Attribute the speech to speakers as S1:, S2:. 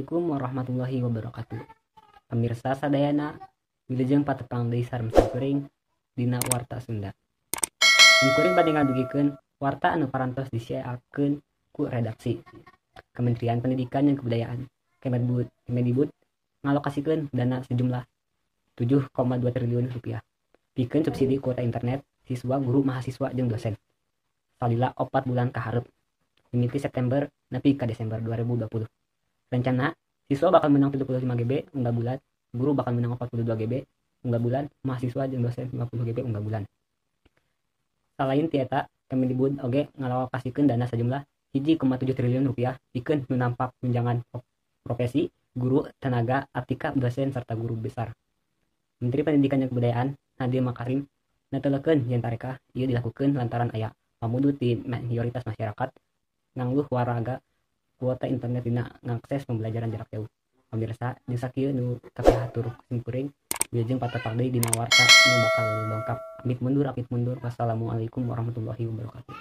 S1: Assalamualaikum warahmatullahi wabarakatuh. Pamirsa sadayana, wilujeng patepang deui sareng simkuring dina Warta Sunda. Simkuring bade ngadugikeun warta anu parantos disiarkeun ku redaksi. Kementerian Pendidikan dan Kebudayaan Kemendikbud ngalokasikeun dana sejumlah 7,2 triliun rupiah pikeun subsidi kuota internet siswa, guru, mahasiswa jeung dosen salila 4 bulan kaharep, mimiti September nepi ka Desember 2020. Rencana siswa bakal menang 75 GB unggal bulan, guru bakal menang 42 GB unggal bulan, mahasiswa jeung dosen 50 GB unggal bulan. Salain ti eta, Kemendikbud oge ngalokasikeun dana sejumlah 1,7 triliun rupiah pikeun nu nampak tunjangan profesi, guru, tenaga aptika, dosen serta guru besar. Menteri Pendidikan dan Kebudayaan Nadiem Makarim netelakeun yen tareka ieu dilakukeun lantaran aya pamudut di mayoritas masyarakat ngangluh waraga kuota internet dina ngakses pembelajaran jarak jauh. Pamirsa, jeung sakieu nu kapihatur simkuring, wilujeng patepang deui dina warta nu bakal leuwih lengkap. Amit mundur, amit mundur. Wassalamualaikum warahmatullahi wabarakatuh.